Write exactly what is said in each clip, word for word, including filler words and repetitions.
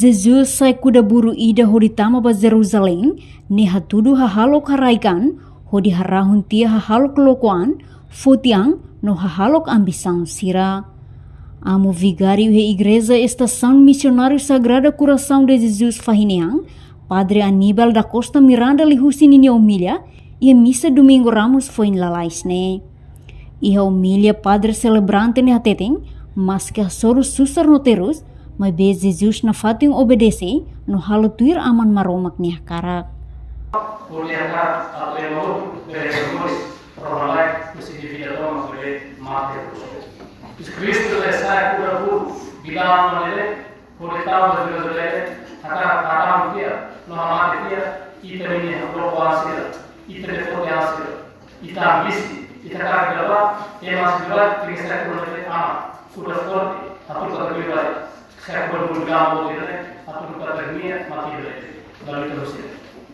Jesus sai kuda-buru ida hodi tama ba Jerusalém, ne'e hatudu hahalok haraik-an, hodi harahun tiha hahalok lokon, foti an, no hahalok ambisaun sira. Amu vigáriu iha Igreja Estasaun Misionáriu Sagrado Coração de Jesus fahin nehan, Padre Aníbal da Costa Miranda liuhusi ninia omilia iha misa Domingu Ramus foin lalais ne'e. Iha omilia padre selebrante ne'e hateten, maski hasoru susar no terus, maibé Jesus nafatin obedese no halo tuir Aman Maromak nia hakarak. Hodi hakarak atu ema hotu bele moris, rona lai, husi dívida tomak bele mate. Jesus Kristu bele sai kuda-buru, bidan-alin ne'e, hodi tama ba Jerusalém, hakarak harahun tiha, no hamate tiha, ita-nia hahalok sira, ita-nia foti an sira, ita ambisi, ita hakarak ida-ne'ebá, ema sira, tenke sai kuda-buru, aman, kuda forte, hatudu katak bele sai kuda-buru, hatudu katak nia mati bele, lalu ita husi.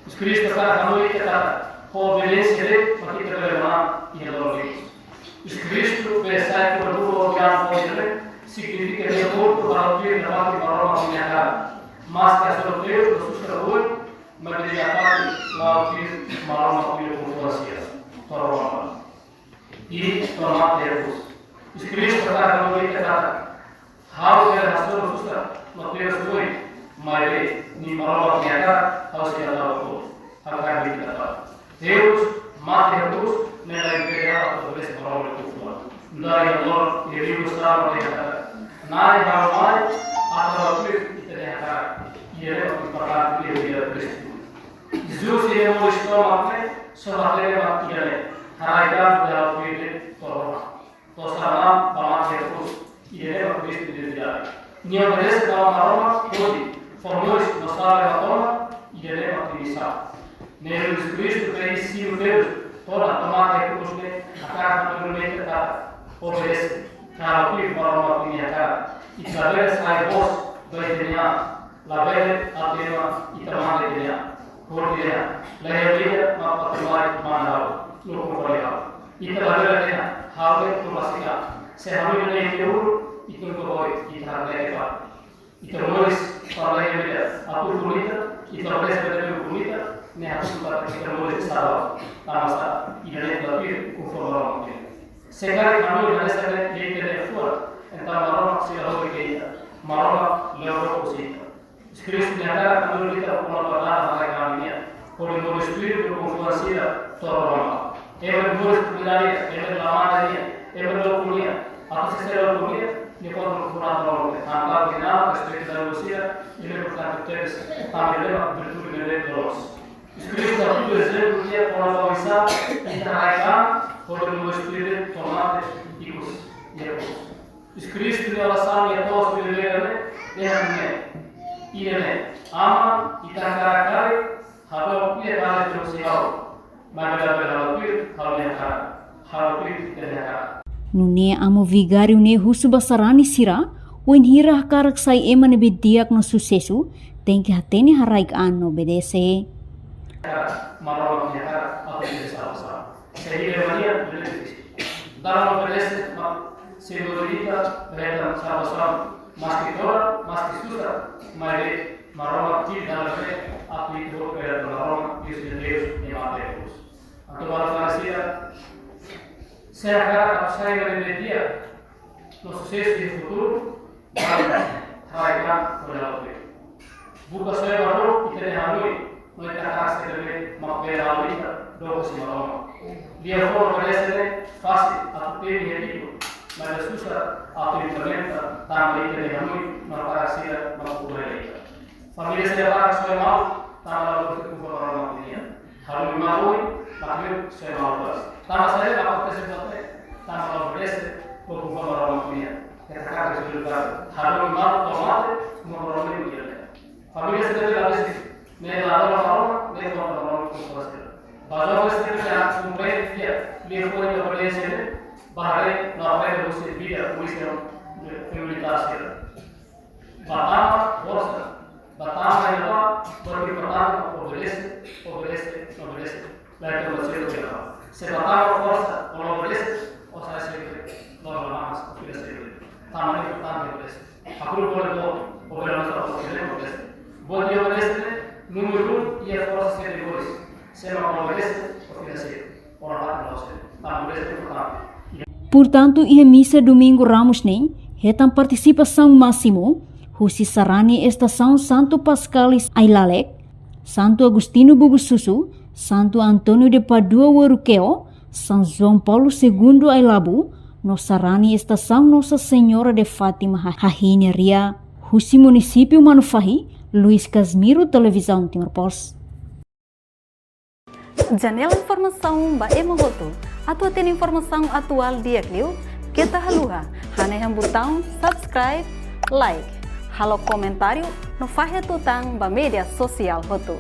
Jesus Kristu hakarak hanoin ita katak, ho obediénsia de'it, mak ita bele manán iha loron livre. Jesus Kristu bele sai kuda-buru, ho bidan-alin ne'e, signifika nia mortu halo tuir nafatin Maromak nia hakarak. Maski hasoru terus no susar oioin, maibé nia nafatin la'o tuir Maromak nia konfiansa. To'o Roma. I to'o mate Jesus. Jesus Kristu hakarak hanoin ita katak, ha'u bele hasoru susar no terus oioin, maibé nia Maromak nia hakarak, ha'u sei la'o to'o. Hakarak ita katak, Jesus mate iha krús, ne'e la impede ha'u atu bele Maromak nia konfiansa. Nu'udar iha loron, iha livru Salmu dehan katak, Na'i ha'u mai, atu la'o tuir ita-nia hakarak. Ida-ne'e mak importante iha vida Kristu. Jesus nia moris tomak ne'e, só hatene mak ida-ne'e, haraik-an bele la'o tuir de'it to'o Roma. To'o sa'e an ba mate iha krús, ida-ne'e mak Kristu identidade. Nia obedese ba Maromak hodi fó moris no salva ema tomak, ida-ne'e mak nia misaun. Ne'e Jesus Kristu bele simu terus, to'o mate iha krús ne'e, hakarak hanoin ita katak, obedese, halo tuir Maromak nia hakarak. Ita labele sai bos ba ita-nia an, labele atu ema ita manda ita-nia an. Hodi ita-nia an, la iha vida mak atu mai manda ha'u, no konfronta ha'u. Ita labele dehan, ha'u ne'e tun rasik an. Se ha'u ne'e iha uluk, ita nunka bele, ita haree ne'e ba. Ita moris para la iha vida atu ukun ita, ita moris para la iha ukun ita, ne'e hatudu katak ita moris sala. Tanba sá, ida-ne'e la tuir konforme Maromak nia. Se karik ha'u ne'e hanesan ne'e, ita ne'e fura, entaun Maromak sei la hobi ita. Maromak la hobi ita. Kristu nia hakarak atu ita kona-ba dala haraik-an nian, hodi moris tuir no konfiansa to'o Roma. Ema moris kualidade, ema la manda nian, ema la ukun nian, atu sei la ukun nian, nia konta fura Roma. Entaun ita respeita dala sira, ida importante tebes, tanba ida-ne'e virtude ne'ebé dolorozu. Kristu hatudu ezemplu di'ak kona-ba oinsá ita haraik-an, hodi moris tuir to'o mate ikus iha krús. Kristu nia orasaun iha to'os bele-bele ne'e, dehan ne'e: Ida-ne'e, Aman, ita hakarak karik, ha'u la tuir halo tuir husi ha'u, maibé labele halo tuir ha'u-nia hakarak, halo tuir ita-nia hakarak. Nune'e amu vigáriu ne'e husu ba sarani sira, wainhira hakarak sai ema ne'ebé di'ak no susesu, tenke hatene haraik-an no obedese. Hakarak, Maromak nia hakarak, atu ita salva. Saida mak nia benefísiu? Dala obedese, mak sei lori ita ba hetan salvasaun, maski todan, maski susar, maibé Maromak hili dala ne'e atu ita hotu ba hetan Maromak, Deus de Deus, nia mate iha krús. Entaun, para fala sira, se hakarak atu sai ema ne'ebé di'ak no susesu iha futuru, haraik-an hodi halo tuir. Buka soe ba ró ita-nia hanoin, no ita hakarak sei bele mak bele halo ita dook husi Maromak. Lia fó obedese ne'e fasil atu temi iha Bíblia, maibé susar atu implementa tanba ita-nia hanoin no hakarak sira mak ukun ita. Família sira barak soe malu tanba la gosta konforme Maromak nian. Hadomi malu oin, maibé soe malu bas. Tanba saida mak akontese buat ne'e? Tanba la obedese ba konforme Maromak nian. Ita hakarak rezultadu. Hadomi malu to'o mate, konforme Maromak nian. Família sira ne'ebé la obedese, ne'e la adora Maromak, ne'e kontra Maromak nia vontade. Ba joven sira ne'ebé la komprende di'ak, lia fó obedese ne'e, ba haree no aprende husi vida, husi família sira. Ba tama forsa, ba tama inoa, ba importante obedese, obedese, obedese. La ita ba selu inoa. Se ba tama forsa, o la obedese, o sai sempre, no la mas, o kira sempre. Tama ne'e importante obedese. Apuru bole bo, Obra nossa obedece, obedece. Bom dia, obedece. Número um, e a força se depois. Se não obedece, o financeiro. Ora, vai, não sei. Não, obedece, não, não. Portantu, iha misa Domingu Ramus ne'e, hetan partisipasaun másimu husi sarani estasaun Santu Pascalis Ailalek, Santu Agostinho Bubususu, Santu António de Padua Ueruqueo, São João Paulo Segundo Ailabu, no sarani estasaun Nossa Senhora de Fátima ha-, Hahineria. Husi munisípiu Manufahi, Luis Casimiro, Televizaun Timor Post. Janela informasaun ba ema hotu. Atu hatene informasaun atuál di'ak liu, keta haluha hanehan butaun subscribe, like, halo komentáriu, no fahe tutan ba média sosiál hotu.